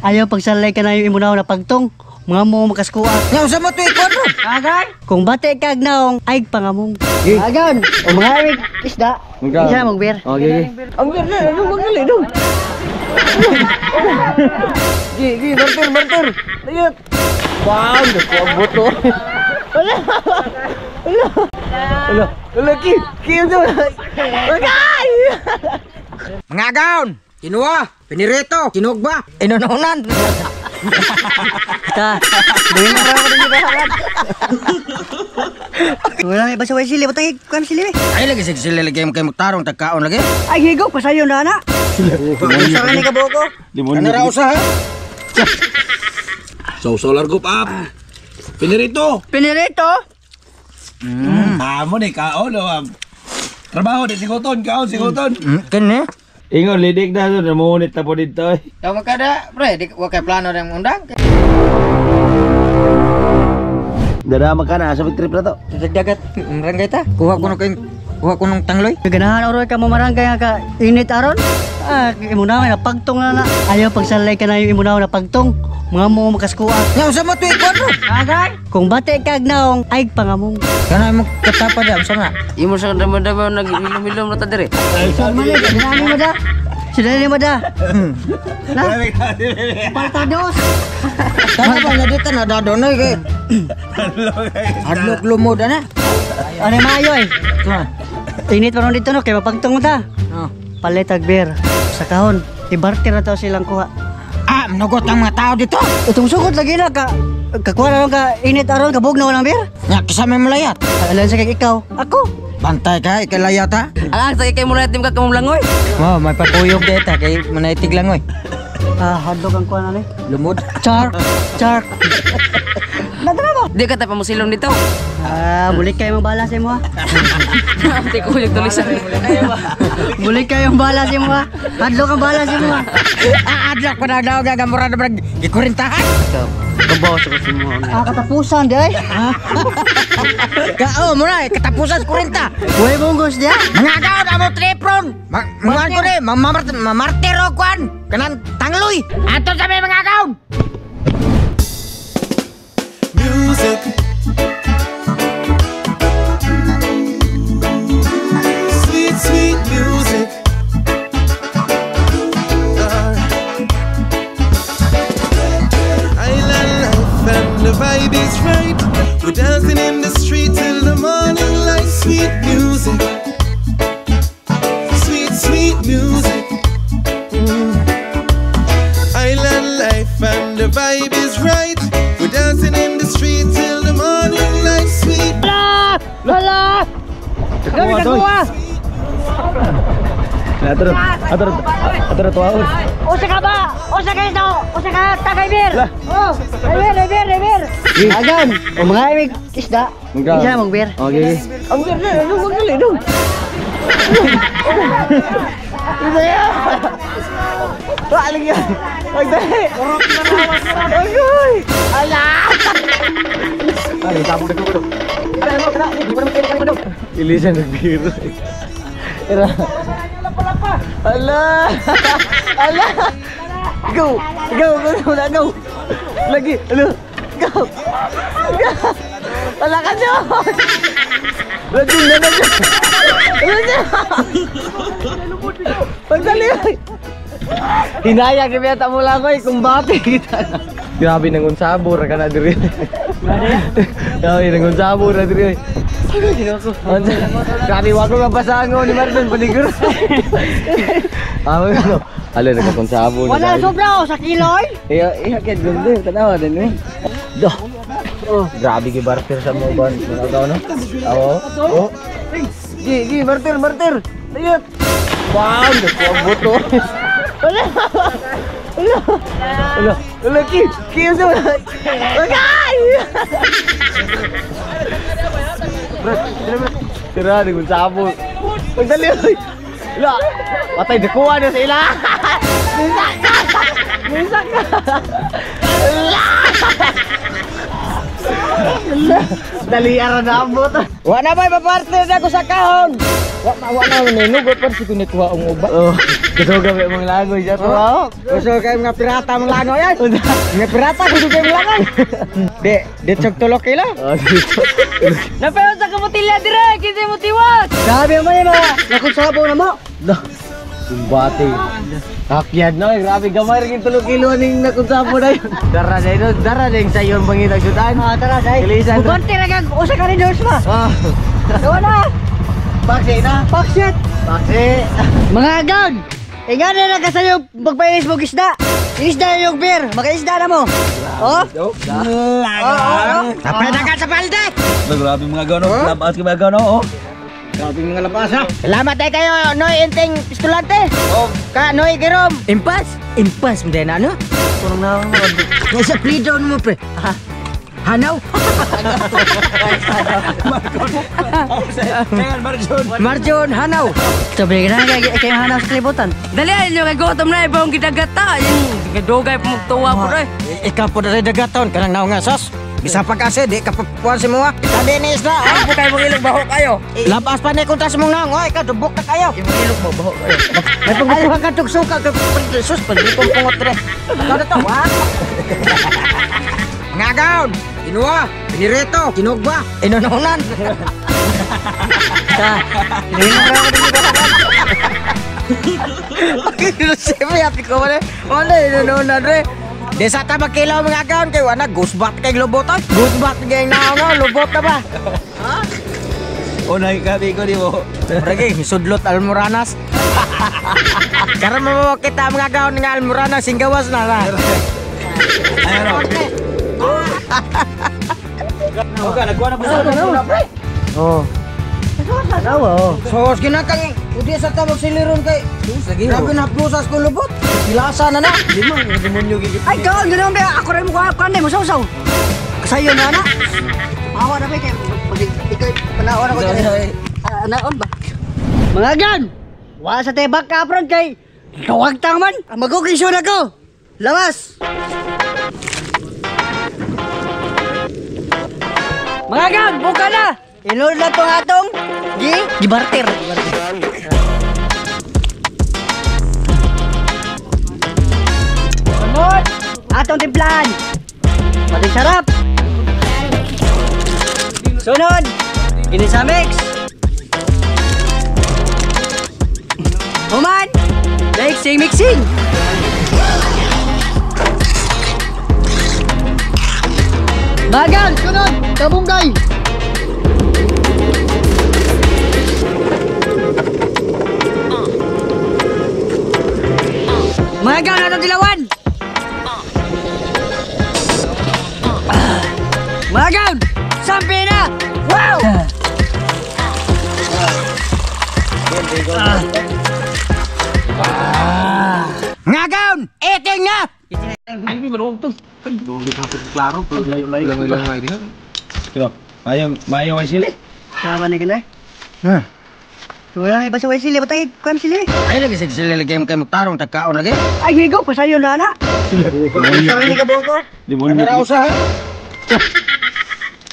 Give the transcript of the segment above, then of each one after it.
Ayaw pagsalay ka na yung imunaw na pagtong. Mga mo makaskuat. Nga, usa mo ito ikon ron. Agay! Kung bate kag naong, ay pangamong. Agan! O mga awig, isda. Isa mong beer. Okay. Ang beer na, anong magali dong? Gi, gi, barter, barter. Dayot. Wow, nakuha to. Wala. Wala. Ala, ala, ki, ki, unsa man? Agay! Mga agaon, kinuha, pinirito, kinugba, inununan. Ta, gawin mo raw din ba harap. Wala may basta way sili, batang kuan sili. Ay lagi sig sila lagi mo kay magtarong tagkaon lagi. Ay higo pasayon na ana. Sa ni kaboko. Limon. Ano ra usa ha? So, solar group up. Pinirito. Pinirito. Amo ni kaon o. Trabaho di siguton, kaon siguton. Kini. Ingon lidik na to, namunit na po dito eh. Tama ka da, pre, di wa kay plano rin undang. Dara ka na sa trip na to. Dagat barangay ta. Kuha ko kay kuha ko nung tangloy. Ganahan oroy ka mamarangay nga ka init aron. Ah, imunaw na pagtong na na. Ayaw pagsalay ka na yung imunaw na pagtong. Mga mo makaskuat. Nga usa mo ito ikon ron. Agay! Kung bate kag naong, ay pangamong. Kana mo katapa da, usa na. Imo sa damo-damo nag-ilom-ilom na ta dire. Mali, sinani mo da. Sinani mo da. Na? Paltados. Tama ba na dito na dadonoy kay. Hadlok lumod ana. Ano maayo eh. Ha. Init pa ron dito no, kay mapagtong mo ta. Oh. Palit ag beer. Sa kahon, ibarter na to silang kuha. Ah, manugot ang mga tao dito. Itong sugod lagi na ka kakuha na ron ka init aron kabog na walang beer. Nya kisa may malayat. Alam sa kay ikaw, ako. Bantay ka, ikalayat ha. Alang sa kay mulayat dim ka kamumlangoy. Wow, may papuyog dito kay manaitig lang oy. Ah, hotdog ang kuha na ni. Lumod. Char, char. Nadala mo. Di ka ta pamusilom dito. Ah, bulik kayo mong bala sa imo ha. Di ko yung tuloy sa. Bulik kayong bala sa imo ha. Hadlok ang bala sa imo ha. Ah, adlok pa na daw gagamura na brag gikurintahan. Kabaw sa kusin mo. Ah, katapusan di ay. Kao mo na katapusan sa kurinta. Uy, bunggos di ah. Mga gaon amo tripron. Mga ko ni mamartiro kuan kanan tangloy. Ato sa may mga gaon. Music. Sweet, sweet music. Island life and the vibe is right. We're dancing in the street till the morning light. Sweet music. Sweet, sweet music. Island life and the vibe is right. We're dancing in the street till the morning light. Sweet. Wala! Gabi ka kuha! Ato ato ato na tuwaon. Usa ka ba? Usa ka ito! Usa ka tagay beer! Oh! Ay beer, ay beer, ay beer! Agan! O mga imig isda. Isa mong beer. Okay. Ang beer na anong magali dong. Wala lagi. Magdali. Agoy. Ala. Ay, sabog na ko. Ilisan nagbiro. Era. Ala. Ala. Go. Go, go, go, go. Lagi. Alo. Go. Go. Wala ka dyan. Lagi na na dyan. Wala dyan. Pagdali. Hinaya kibiyata mo lang koy kumbate kita. Grabe nang unsabor ka na diri. Grabe nang unsabor na diri. Grabe wa ko mapasango ni Marvin paligro. Amo no. Alo nagkakonsabo na. Wala sobra o sa kiloy! Iya, iya kay gundo tanawa din eh. Do. Oh, grabe gi barter sa mo ban. Mga no. Awo. Oh. Gi, gi, barter, barter. Dayot. Wow, nakuha to. Wala. Wala. Ala, Wala, ki. Ki, usa mo. Agay! tira ni unsabo. Pagdali. Oy. Wala. Patay, nakuha na sa ila. Misa ka. Misa ka. Ala. Dali ara na ambot. Wa na bay paparte na ko sa kahon. Wa na ninugot par si kunikuha ang uba. Oh, gusto gabi mong langoy siya to. Oh, gusto kay mga pirata mong langoy ay. Mga pirata gusto kay mong langoy. Di di tsog tulok kilo. Oh, dito. Napayon sa kamutilya dire, kinsa mo tiwas. Grabe mo ni mga nakunsabo na mo. Kumbate. Hakyad no, grabe gamay ra king 3 kilo ning nakonsabo na yun. Dara na yun, dara na yung sayon bangitag sudan. Ah, tara day. Ilisan. Bugante ra kag usa ka rin doors ba. Ah, Gawa na. paksi na. Paksit. Paksi. Mga gang. Ingana na ka sayo magpainis mo isda. Isda yung beer, makaisda na mo. Oh? Oh, oh. Tapay na ka sa balde. Grabe mga gano, labas ka mga gano, oh. Grabe mga labas ha. Salamat ay kayo Noy Enteng Pistolante. O ka Noy Gerom. Impas, impas mo din ano? Kurang na. Nasa play down mo pre. Hanaw. Ayan, Marjon. Marjon Hanaw. Sabi ka na kay kay hanaw sa kalibutan. Dali ay nyo kay gutom na ibang gidagata. Yung dugay pa magtuwa po eh. Ikaw po na rin dagaton kanang naong nga sos. Bisa pag-ase, di ka papuan si mga. Tadi ni isla, ha? Ang kayo mong ilog baho kayo. Labas pa ni kontra sa mong naong. Oy, ikaw, dubok na kayo. Imong ilog mo baho kayo. May pagbukuha ka tugsuka ka. Sus, pagdipong pungot re. Ikaw na to, ha? Ngagaon, inuwa, pinireto, kinugba, inununan. Siyempre, happy ko wala. Wala, inununan re. Di sa ta magkilaw mga gaon kay wala gusbat kay lubotan. Gusbat kay naong nga, lubot na ba? Oh, nakikabi ko di mo. Lagi, sudlot almoranas. Karon mo kita mga gaon nga almoranas singgawas na la. Ayan, oh. Okay, nagkuha na po sa Oh. Sawa oh. Sos ginakang udi sa ta magsiliron kay grabe na plusas ko lubot. Kilasa na na. Lima demonyo gigit. Ay, kaon ganoon ba ako rin mo kuha mo sawsaw. Kasayo na na. Awa na ba kay pag ikaw panaon ako dyan. Anaon ba? Mga gan. Wa sa tebak kapron kay tuwag tang man. Magukisyon ako. Lawas. Mga gan, buka na. Inod na tong atong gi gibarter. Sunod, atong timplahan. Pati sarap. Sunod, ginisa mix. Human, mixing mixing. Bagal, sunod, kabunggay. Mga gang, atong dilawan. Mga gang, sampi na! Wow! Nga gaon, eating na. Klaro, layo-layo. Diba? Mayo ay sili. Sama ni kanay. Wala may basta way sili, batay kuan sili. Ay lagi sa sila lagi kay magtarong tagkaon lagi. Ay higo pasayo na na. Sarili ka buko. Demonyo. Ano usa ha?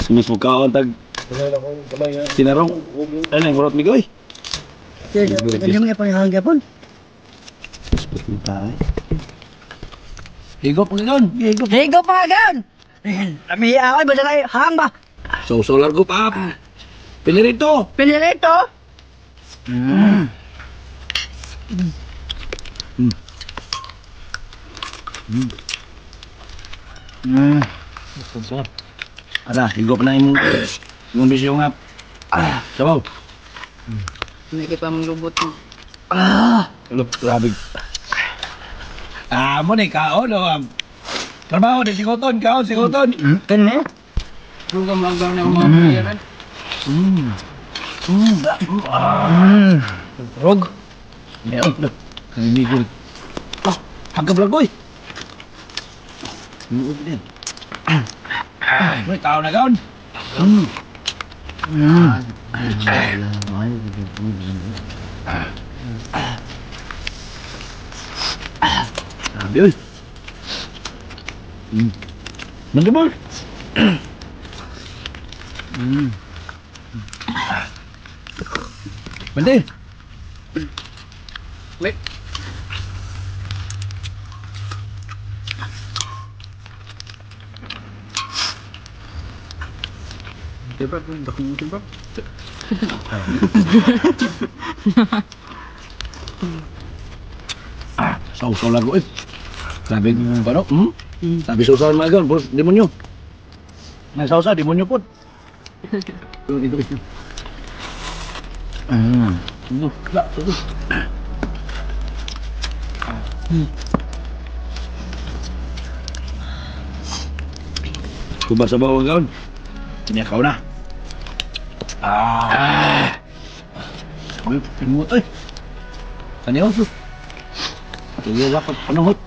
Sumis mo kaon tag tinarong. Ano yung murot migoy? Ano mga panghang gapon? Higop ang gaon. Higop. Higo pa gan. Lami ako basta kay hang ba. So solar go pa. Pinirito. Pinirito. Ara, higop na imong bisyo nga. Ah, sabaw. Hindi pa mong lubot mo. Grabe. Ah, mo ni kaon o. Trabaho di sikoton, kaon sikoton. Kani? Duga mo ang na mga bayaran. Rog. Meron. Hindi ko. Ah, hagab lang koy. May tao na kaon. Sabi, oy. Nandun. Bante. Wait. Sausaw lago eh. Sabi ano? Sabi sausaw mga gan, boss, demonyo. May sausaw, demonyo po. Ito. Ito. Kuba sa bawang gaon. Kinakaw na. Uy, pinungot eh. Kaniyaw to. Tuloy dapat panungot.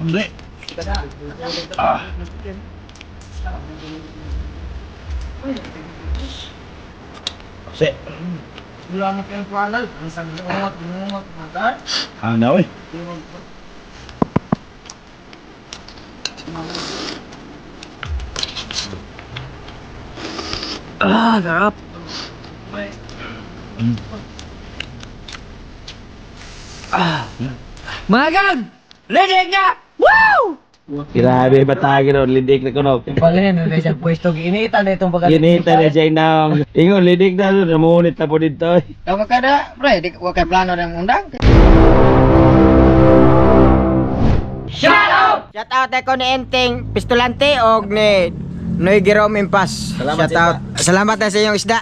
Hindi. Se. Wala na kayong panal. Ang sangungot, bungot, mata. Na oy. Sarap. Mga gang! Lidig na! Woo! Grabe batagi ron, lidik na kuno. Pala na siya pwesto ginitan na itong pagka. Ginitan na siya inang. Ingon lidik na namunit na po dito. Tawag ka na, pre, di wa kay plano ng undang. Shout out! Shout out ako ni Enteng Pistolante og ni Noy Jerome Impas. Shout out. Salamat na sa inyong isda.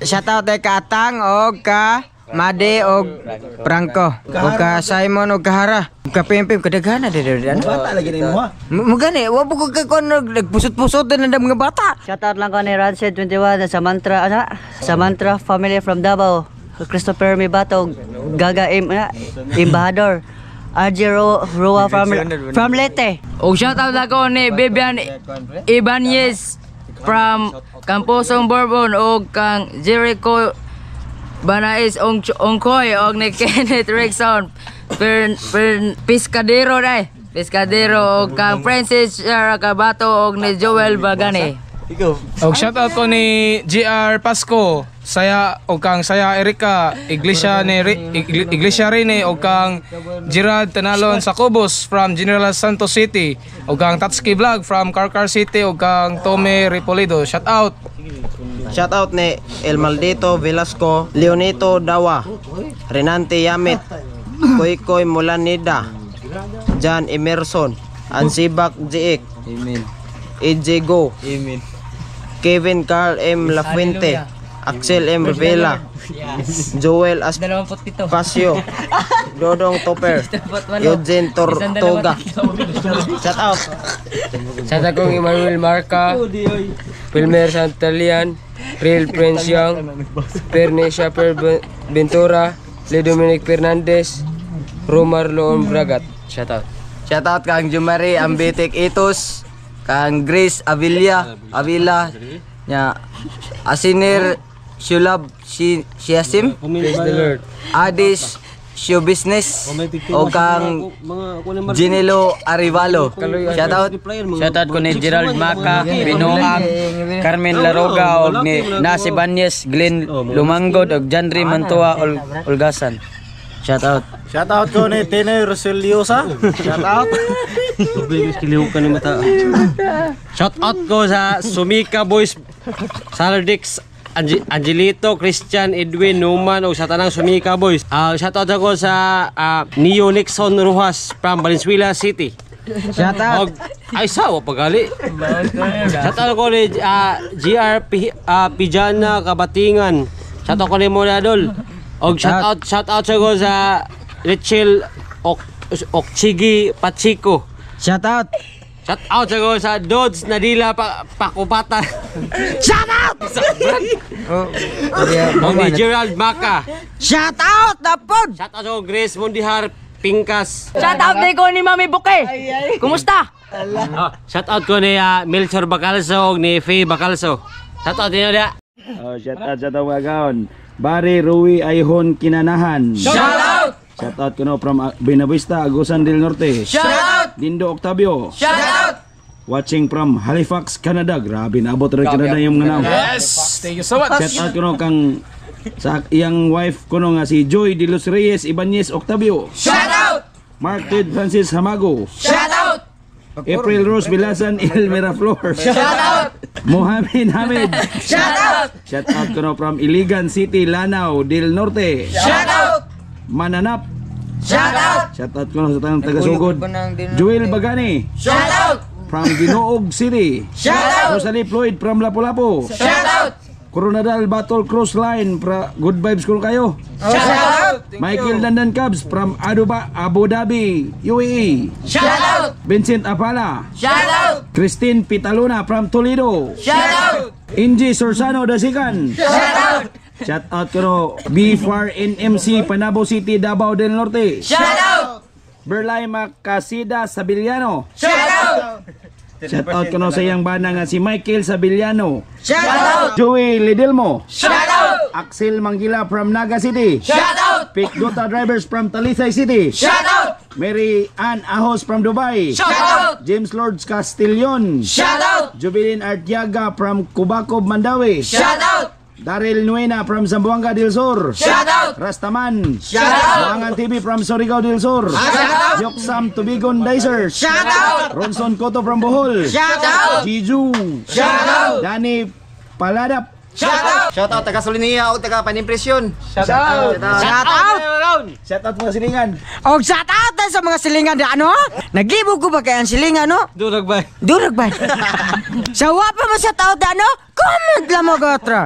Shout out kay Kaatang og ka Made og Franco og ka Simon og Kahara. Ka Pimpim kadaghan na dito. Bata lagi na imo ha. Mo gani wa po ko kon nagpusot-pusot na ng mga bata. Shout out lang ko ni Rancid 21 sa Mantra, ano? Sa Mantra family from Davao. Christopher Mibato, Gaga M, ano? Embahador. RJ Roa from Leyte. Og shout out ako ni Vivian Ibanez from Camposong Bourbon og kang Jericho Banais Ongkoy og ni Kenneth Rickson Pescadero dai. Pescadero og kang Francis Cabato og ni Joel Bagani. Og shout out ko ni GR Pasco, saya og kang saya Erika, Iglesia ni Iglesia Rene og kang Gerard Tanalon sa Cobos from General Santos City, og kang Tatsuki Vlog from Carcar City og kang Tome Ripolido. Shout out. Shout out ni El Maldito Velasco, Leonito Dawa, Renante Yamit, Koy Koy Mulanida, John Emerson, Ansibak Jiik, AJ Go, Kevin Carl M. Lafuente, Axel M. Rivela, Joel Aspacio, Dodong Topper, Eugene Tortoga. Shout out. Shout out kong Emmanuel Marca, Wilmer Santalian, Real Prince Young, Pernisha Per Ventura, Le Dominic Fernandez, Romar Loon Bragat. Shout out. Shout out kang Jumari Ambitik Itos, kang Grace Avila, nya Asinir Shulab Siasim, Praise the Lord. Adis Show Business, o kang Ginelo Arivalo. Shout out. Shout out ko ni Gerald Maca, Binoang, Carmen Laroga, og ni Nas Ibanez, Glenn Lumangod, og Janry Mantua Olgasan. Shout out. Shout out ko ni Tene Roseliosa. Shout out. Shout out ko sa Sumika Boys, Saladix, Angelito, Christian, Edwin, Numan, o sa tanang Sumika Boys. Shout out ako sa Neo Nixon Rojas from Valenzuela City. Shout out. Ay, sawa pagali. Shout out ko ni GR Pijana Kabatingan. Shout out ko ni Monadol. Og shout out ko sa Rachel Okchigi Pachico. Shout out. Shout out sa ko sa Dodge Nadila Pakupata. Shout out! Og ni Gerald Maka. Shout out na pod! Shout out sa ko Grace Mundihar Pingkas. Shout out din ko ni Mami Buke. Kumusta? Oh, shout out ko ni Melchor Bacalso og ni Faye Bacalso. Shout out ninyo dia. Oh, shout out sa tawagan. Barry Rui Ayhon Kinanahan. Shout out! Shout out kuno from Buenavista, Agusan del Norte. Shout out! Dindo Octavio. Shout out! Watching from Halifax, Canada. Grabe, naabot rin Canada yung mga naw. Yes, thank you so much. Shout out kuno kang sa iyang wife kuno nga si Joy de los Reyes Ibanez Octavio. Shout out! Mark Ted Francis Hamago. Shout out! April Rose Bilasan El Miraflor. Shout out! Mohamed Hamid. Shout out! Shout out kuno from Iligan City, Lanao del Norte. Shout out! Mananap. Shout out! Shout out kuno sa tanang taga-sugod. Joel Bagani Shout out! from Ginoog City. Shout out! Rosalie Floyd from Lapu-Lapu. Shout out! Coronadal Battle Cross Line pra good vibes kuno kayo. Shout out! Michael Dandan Cubs from Aduba, Abu Dhabi, UAE. Shout out! Vincent Apala. Shout out! Christine Pitaluna from Toledo. Shout out! Inji Sorsano Dasikan. Shout out! Shout out kuno B4 NMC Panabo City, Davao del Norte. Shout out! Berlay Macasida Sabiliano. Shout out! Shout out kuno sa iyang bana nga si Michael Sabiliano. Shout out! Joey Lidelmo. Shout out! Axel Mangila from Naga City. Shout out! Pick Dota Drivers from Talisay City. Shout out! Mary Ann Ahos from Dubai. Shout out! James Lords Castillon. Shout out! Jubilin Artiaga from Cubacob, Mandaue. Shout out! Daryl Nuena from Zamboanga del Sur. Shout out! Rastaman. Shout out! Buangan TV from Surigao del Sur. Shout out! Yoksam Tubigon Dicers. Shout out! Ronson Cotto from Bohol. Shout out! Jiju. Shout out! Danny Paladap. Shout out! Shout out taga Solinia o taga Panimpresyon. Shout out. Shout out! Shout out mga silingan. Og shout out din sa mga silingan di ano? Naglibog ko ba kay ang silingan no? Durag ba? Durag ba? Sa wa pa mo shout out di ano? Comment lang mo gotro.